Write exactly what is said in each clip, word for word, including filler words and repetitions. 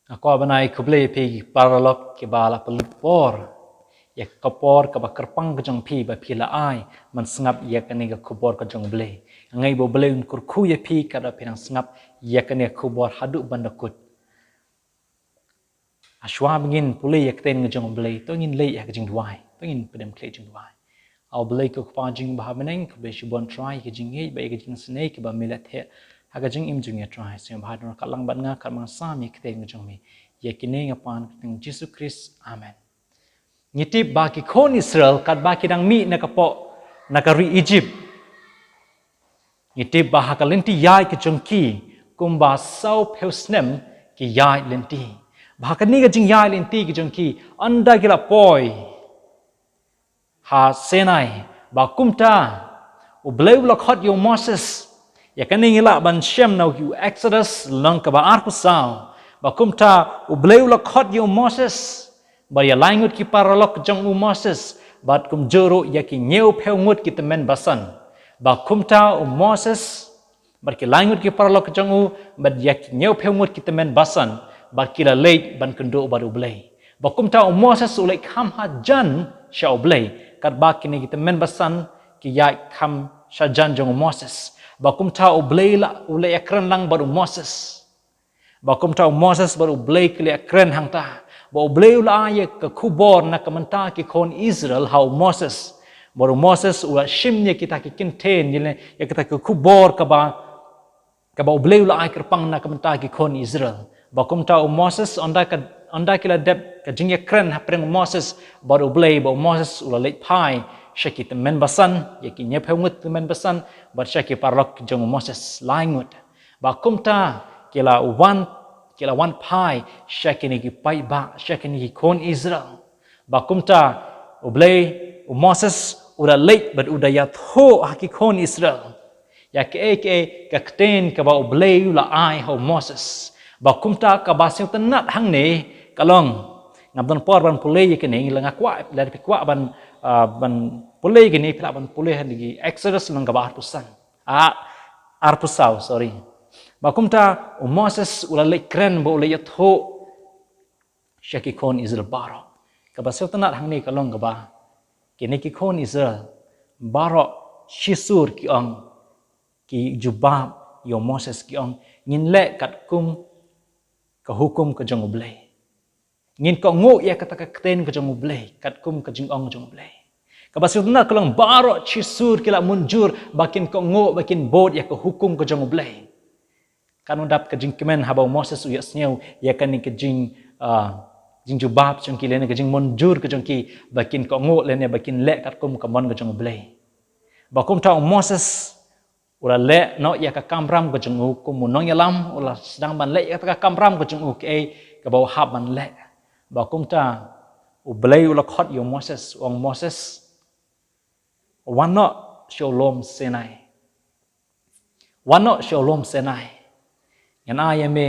Nga kwah ban ai khublei ïa phi ki paralok kiba la pynlut por ïa ka por kaba kyrpang ka jong phi ba phi la ai ban sngap ïa kane ka khubor ka jong U Blei. Nga ngeit ba U Blei un kyrkhu ïa phi katba phi nang sngap ïa kane ka khubor haduh ban da kut. Hashwa ba ngin pule ïa ka ktien ka jong U Blei, to ngin leit ha ka jingduwai, to ngin pdem khleh jingduwai. A U Blei ko Kpa jong ngi ba ha bneng, khublei shibun Trai ïa ka jingngeit bad ïa ka jingsnei kaba me la theh ha ka jingim jong ngi Trai. Sngewbha don ryngkat lang bad nga katba ngan sam ïa ka ktien ka jong me. Ïa kine nga pan ha ka kyrteng Jisu Khrist. Amen. Ngi tip ba ki khun Israel katba ki dang mih na ka pok na ka ri Egypt, ngi tip ba ha ka lynti ïaid ka jong ki kumba saw phew snem ki ïaid lynti. Ba ha kane ka jingïaid lynti ka jong ki, ynda ki la poi ha Sinai, ba kumta U Blei u la khot ïa u Moses. Ïa kane ngi lah ban shem na u Exodus lynnong kaba arphew saw. Ba kumta U Blei u la khot ïa u Moses bad ïa lai ngut ki paralok jong u Moses, bad kumjuh ruh ïa ki hynñiew phew ngut ki tymmen basan. Ba kumta u Moses bad ki lai ngut ki paralok jong u, bad ïa ki hynñiew phew ngut ki tymmen basan, bad ki la leit ban kynduh bad U Blei. Ba kumta u Moses u leit kham hajan sha U Blei, katba kine ki tymmen basan ki ïaid kham shajan jong u Moses. Ba kumta U Blei la, u la ïakren lang bad u Moses. Ba kumta u Moses bad U Blei ki la ïakren hangta. Ba U Blei u la ai ïa ka khubor na ka bynta ki khun Israel ha u Moses. Bad u Moses u la shim ïa kita ki kyntien, ïa kita ki khubor kaba, kaba U Blei u la ai kyrpang na ka bynta ki khun Israel. Ba kumta u Moses, ynda ka, ynda ki la dep ka jingïakren hapdeng u Moses bad U Blei, ba u Moses u la leit phai sha ki tymmen basan, ïa ki hynñiew phew ngut tymmen basan, bad sha ki paralok jong u Moses lai ngut. Ba kumta ki la wan, ki la wan phai sha kine ki paidbah, sha kine ki khun Israel. Ba kumta U Blei, u Moses u da leit bad u da ïathuh ha ki khun Israel ïa kaei kaei ka ktien kaba U Blei u la ai ha u Moses. Ba kumta kaba sngewtynnat hangne ka long, ngam don por ban pule ïa kine, la nga kwah, lada phi kwah ban, ah, ban pule ïa kine, phi lah ban pule ha ki Exodus lynnong kaba arphew san. Ah, arphew saw, sorry. Ba kumta u Moses u la leit kren bad u la ïathuh sha ki khun Israel baroh. Kaba sngewtynnat hangne ka long kaba kine ki khun Israel baroh shisur ki ong, ki jubab ïa u Moses ki ong, ngin leh katkum ka hukum ka jong U Blei. Ngin kohnguh ïa kata ka ktien ka jong U Blei, katkum ka jingong jong U Blei. Kaba sngewtynnat ka long baroh shisur ki la mynjur ba kin kohnguh, ba kin bud ïa ka hukum ka jong U Blei. Kan ym dap ka jingkmen haba u Moses u ïohsngew ïa kane ka jing, ah, jingjubab jong ki lane ka jingmynjur ka jong ki ba kin kohnguh lane ba kin leh katkum ka mon ka jong U Blei. Ba kumta u Moses u la leh noh ïa ka kamram ka jong u kum u nongïalam, u la sdang ban leh ïa ka kamram ka jong u, kaei kaba u hap ban leh. Ba kumta U Blei u la khot ïa u Moses, u ong, Moses, wan noh sha u lum Sinai. Wan noh sha u lum Sinai. Ngan ai ïa me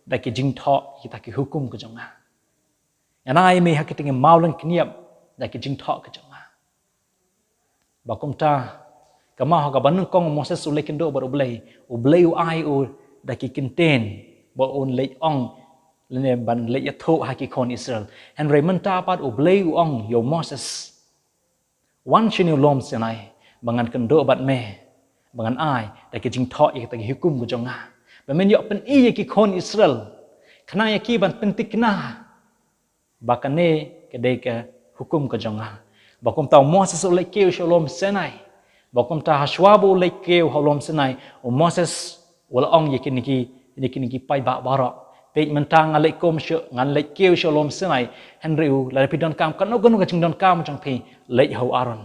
da ki jingthoh kita ki hukum ka jong nga. Ngan ai ïa me ha kita ki mawlyngkniap da ki jingthoh ka jong nga. Ba kumta, ka mawlyngkniap kaba nyngkong u Moses u leit kynduh bad U Blei, U Blei u ai u da ki kyntien ba un leit ong lane ban leit ïathuh ha ki khun Israel. Hynrei mynta pat U Blei u ong ïa u Moses, wan shane u lum Sinai, ba ngan kynduh bad me, ba ngan ai da ki jingthoh ïa kita ki hukum ka jong nga, ba men ïoh pyni ïa ki khun Israel, khnang ïa ki ban pynthikna ba kane ka dei ka hukum ka jong nga. Ba kumta u Moses u leit kiew sha u lum Sinai. Ba kumta hashwa ba u leit kiew ha u lum Sinai, u Moses u la ong ïa kine ki, ïa kine ki paidbah baroh, peit, mynta nga leit kum sha, ngan leit kiew sha u lum Sinai. Hynrei u, lada phi donkam kano kano ka jingdonkam jong phi, leit ha u Aaron,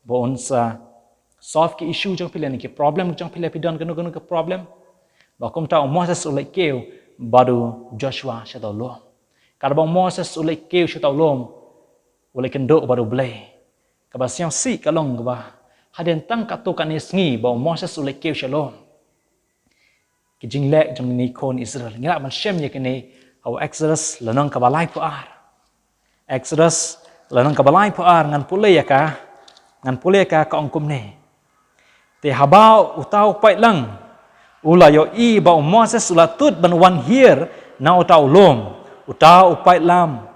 ba un sa solve ki issue jong phi lane ki problem jong phi, lada phi don kano kano ka problem. Ba kumta u Moses u leit kiew bad u Joshua sha uta u lum. Katba u Moses u leit kiew sha uta u lum, u leit kynduh bad U Blei, kaba sngewsih ka long kaba hadien tang katto katne sngi ba u Moses u leit kiew sha u lum, ki jingleh jong kine ki khun Israel, ngi lah ban shem ïa kine ha u Exodus lynnong kaba laiphew ar. Exodus lynnong kaba laiphew ar, ngan pule ïa ka, ngan pule ïa ka, ka ong kumne. Te haba uta u paidlang u la ïohi ba u Moses u la tuid ban wan hiar Na uta u lum, uta u paidlam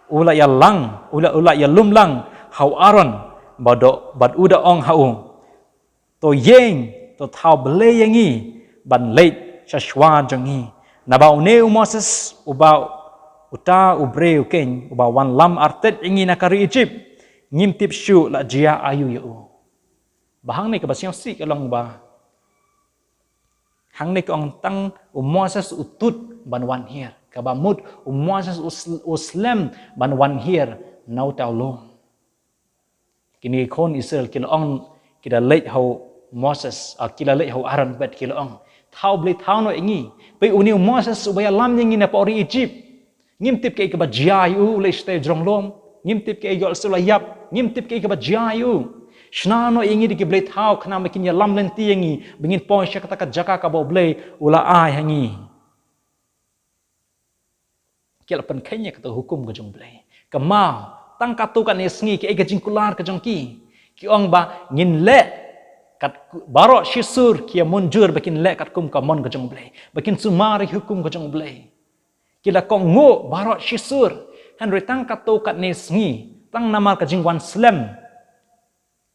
u la ïalang, u la, u la ïalum lang ha u Aaron, bad u, bad u da ong ha u, to ïeng, to thaw blei ïa ngi ban leit sha shuwa jong ngi. Naba une u Moses uba uta u briew keiñ uba wanlam artet ïa ngi na ka ri Ijipt, ngim tip shuh la jia aïu ïa u. Ba hangne kaba sngewsih ka long ba hangne ka ong tang u Moses u tut ban wan hiar. Kaba mut u Moses u sl-, u slem ban wan hiar na uta u lum. Kine ki khun Israel ki la ong, ki da leit ha u Moses, ah, ki la leit ha u Aaron bad ki la ong, thaw blei thaw noh ïa ngi. Peit une u Moses uba ïalam ïa ngi na pdeng ri Ijipt. Ngim tip kaei kaba jia ïa u, u leit shatei jrong lum. Ngim tip kaei, ïoh shuh la ïap. Ngim tip kaei kaba jia ïa u. Shna noh ïa ngi da ki blei thaw khnang ba kin ïalam lynti ïa ngi, ba ngin poi sha kata ka jaka kaba U Blei u la ai ha ngi. Ki la pynkheiñ ïa kata ka hukum ka jong U Blei. Kynmaw, tang katto katne sngi, kaei ka jingkular ka jong ki? Ki ong ba ngin leh kat, baroh shisur ki ïa mynjur ba kin leh katkum ka mon ka jong U Blei, ba kin sumar ïa ka hukum ka jong U Blei. Ki la kohnguh baroh shisur. Hynrei tang katto katne sngi, tang namar ka jingwan slem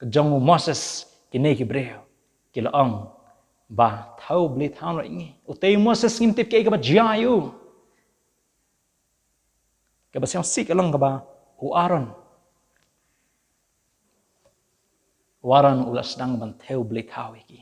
ka jong u Moses, kine ki briew ki la ong ba thaw blei thaw noh ïa ngi. Utei u Moses ngim tip kaei kaba jia ïa u. Kaba sngewsih ka long kaba u Aaron, u Aaron u la sdang ban thew blei thaw ïa ki.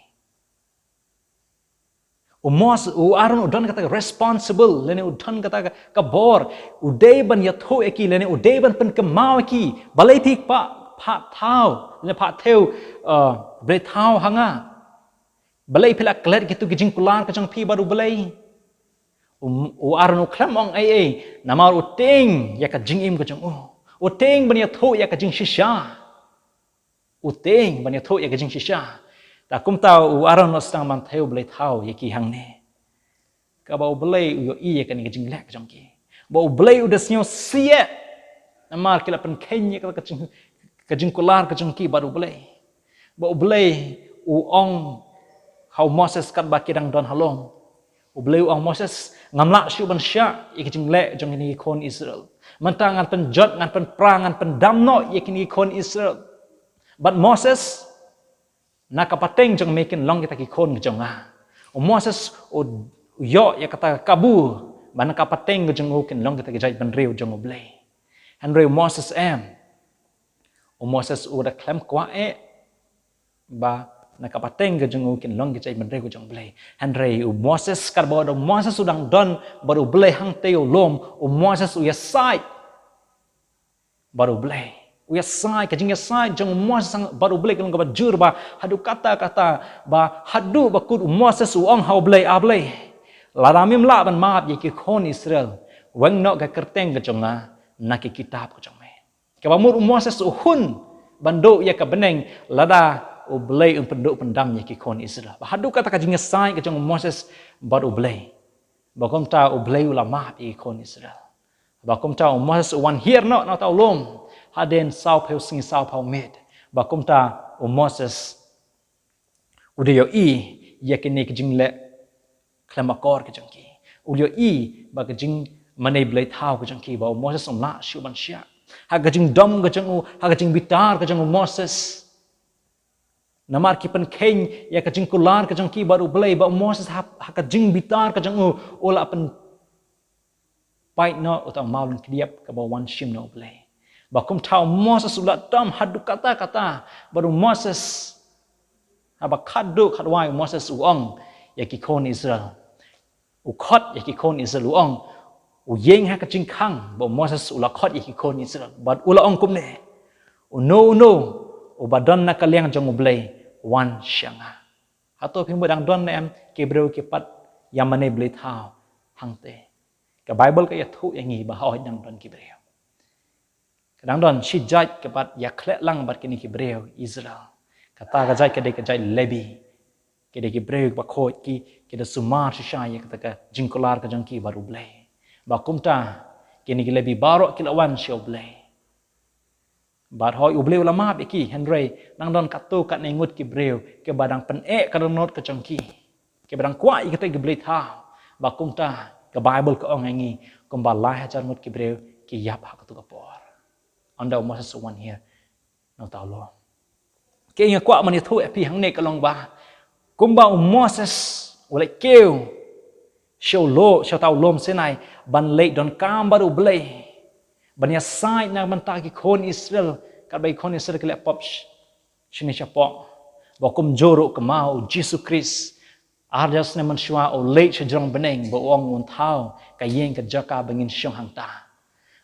U Mos-, u Aaron u don kata ka responsible, lane u don kata ka, ka bor, u dei ban ïathuh ïa ki, lane u dei ban pynkynmaw ïa ki. Balei phi phah, phah thaw, lane phah thew, uh, blei thaw ha nga? Balei phi la klet kito ki jingkular ka jong phi bad U Blei? U, u Aaron u khlem ong ei ei, namar u tieng ïa ka jingim ka jong u. U tieng ban ïathuh ïa ka jingshisha. U tieng ban ïathuh ïa ka jingshisha. Te kumta u Aaron u sdang ban thew blei thaw ïa ki hangne. Kaba U Blei u ïohi ïa kane ka jingleh ka jong ki. Ba U Blei u da sngewsih. Namar ki la pynkheiñ ïa ka, ka jing, ka jingkular ka jong ki bad U Blei. Ba U Blei u ong ha u Moses katba ki dang don ha lum. U Blei u ong, Moses, ngam lah shuh ban shah ïa ki jingleh jong kine ki khun Israel. Mynta ngan pynjot, ngan pynpra, ngan pyndam noh ïa kine ki khun Israel. Bad Moses, na ka pateng jong me kin long kita ki khun ka jong nga. U Moses u, u ïoh ïa kata ka kabu ba na ka pateng ka jong u kin long kita ki jaitbynriew jong U Blei. Hynrei u Moses em. U Moses u da khlem kwah eh ba na ka pateng ka jong u kin long ki jaitbynriew ka jong U Blei. Hynrei u Moses, katba u Moses u dang don bad U Blei hangtei ha lum, u Moses u ïasaid bad U Blei. U ïasaid, ka jingïasaid jong u Moses bad U Blei ka long kaba jur ba haduh katta katta, ba haduh ba kut u Moses u ong ha U Blei, A Blei, lada mem lah ban map ïa ki khun Israel, weng noh ka kyrteng ka jong nga na ki kitab ka jong me. Kaba mut u Moses u hun ban duh ïa ka bneng lada U Blei un pynduh pyndam ïa ki khun Israel. Ba haduh katta ka jingïasaid ka jong u Moses bad U Blei. Ba kumta U Blei u la map ïa ki khun Israel. Ba kumta u Moses u wan hiar noh na uta u lum hadien sawphew sngi sawphew miet. Ba kumta u Moses u da ïohi ïa kine ki jingleh khlem akor ka jong ki. U ïohi ba ka jingmane blei thaw ka jong ki, ba u Moses um lah shuh ban shah. Ha ka jingdom ka jong u, ha ka jingbitar ka jong u Moses. Namar ki pynkheiñ ïa ka jingkular ka jong ki bad U Blei, ba u Moses ha, ha ka jingbitar ka jong u, u la pyn pait noh uta u mawlyngkdiap kaba wan shim na U Blei. Ba kumta u Moses u la dom haduh katta katta, bad u Moses haba khatduh khatwai u Moses u ong ïa ki khun Israel. U khot ïa ki khun Israel u ong, u ïeng ha ka jingkhang, ba u Moses u la khot ïa ki khun Israel. Bad u la ong kumne, uno uno uba don na ka liang jong U Blei wan sha nga. Hato phim dang don ne em ki briew ki pat ïa mane blei thaw hangtei? Ka Baibl ka ïathuh ïa ngi ba hooid dang don ki briew. Ka dang don shi jait ka pat ïakhleh lang bad kine ki briew Israel. Kata ka jait ka dei ka jait Lebi. Ki dei ki briew ba khuid ki, ki da sumar shisha ïa kata ka jingkular ka jong ki bad U Blei. Ba kumta kine ki Lebi baroh ki la wan sha U Blei. Bad hooid U Blei u la map ïa ki, hynrei nang don katto katne ngut ki briew kiba dang pyneh ka dohnud ka jong ki, kiba dang kwah ïa kita ki blei thaw. Ba kumta Ka Baibl ka ong ïa ngi kumba lai hajar ngut ki briew ki ïap ha katu ka por. Ynda u Moses u wan hiar na uta u lum. Kaei nga kwah ban ïathuh ïa phi hangne ka long ba kumba u Moses u leit kiew sha u lum, sha uta u lum Sinai, ban leit donkam bad U Blei, ban ïasaid na ka bynta ki khun Israel, katba ki khun Israel ki leh pop sh-, shane shapoh. Ba kumjuh ruh kumno u Jisu Khrist, ar hajar snem mynshuwa, u leit sha jrong bneng, ba u ong un thaw ka ïing ka jaka ba ngin shong hangta.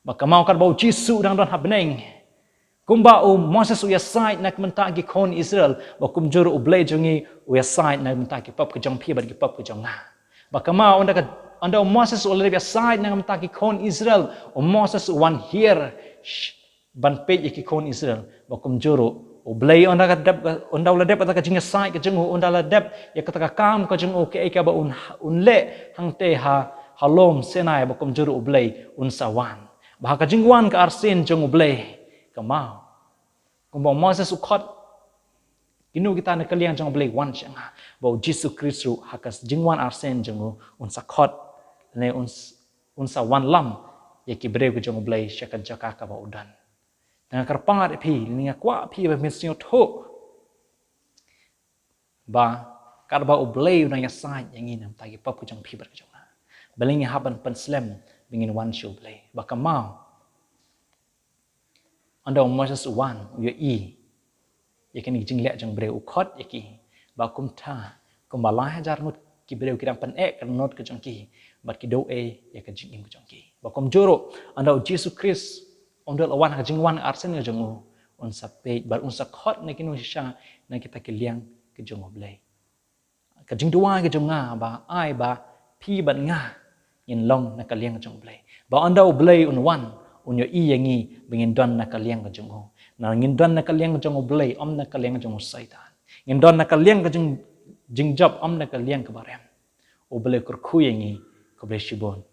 Ba kumno katba u Jisu u dang don ha bneng, kumba u Moses u ïasaid na ka bynta ki khun Israel, ba kumjuh ruh U Blei jong ngi u ïasaid na ka bynta ki pop ka jong phi bad ki pop ka jong nga. Ba kumno ynda ka, ynda u Moses u la dep ïasaid na ka bynta ki khun Israel, u Moses u wan hiar sh-, ban peit ïa ki khun Israel. Ba kumjuh ruh U Blei ynda ka dep, ynda u la dep kata ka jingïasaid ka jong u, ynda la dep ïa kata ka kam ka jong u, kaei kaba un, un leh hangta ha, ha lum Sinai, ba kumjuh ruh U Blei un sa wan. Ba ha ka jingwan ka arsien jong U Blei, kumno, kumba u Moses u khot, kino kita na ka liang jong U Blei wan sha nga. Ba u Jisu Khrist ruh ha ka jingwan arsien jong u un sa khot, ne un s-, un sa wanlam ïa ki briew ka jong U Blei sha ka jaka kaba u don. Te nga kyrpad ïa phi, ne nga kwah phi ba phin sngewthuh ba katba U Blei u dang ïasaid ïa ngi na ka bynta ki pop ka jong phi bad ka jong nga, balei ngi hap ban pynslem ba ngin wan sha U Blei? Ba kumno ynda u Moses u wan, u ïohi ïa kine ki jingleh jong briew, u khot ïa ki. Ba kumta, kumba lai hajar ngut ki briew ki dang pyneh ka dohnud ka jong ki, bad ki duh ei ïa ka jingim ka jong ki. Ba kumjuh ruh ynda u Jisu Khrist un dei la wan ha ka jingwan arsien ka jong u, un sa peit bad un sa khot na kino shisha na kita ki liang ka jong U Blei. Ka jingduwai ka jong nga ba ai ba phi bad nga ngin long na ka liang ka jong U Blei. Ba ynda U Blei un wan, un ïohi ïa ngi ba ngin don na ka liang ka jong u. Na ngin don na ka liang ka jong U Blei, ym na ka liang ka jong u Soitan. Ngin don na ka liang ka jong, jingjop, ym na ka liang kaba rem. U Blei u kyrkhu ïa ngi, khublei shibun.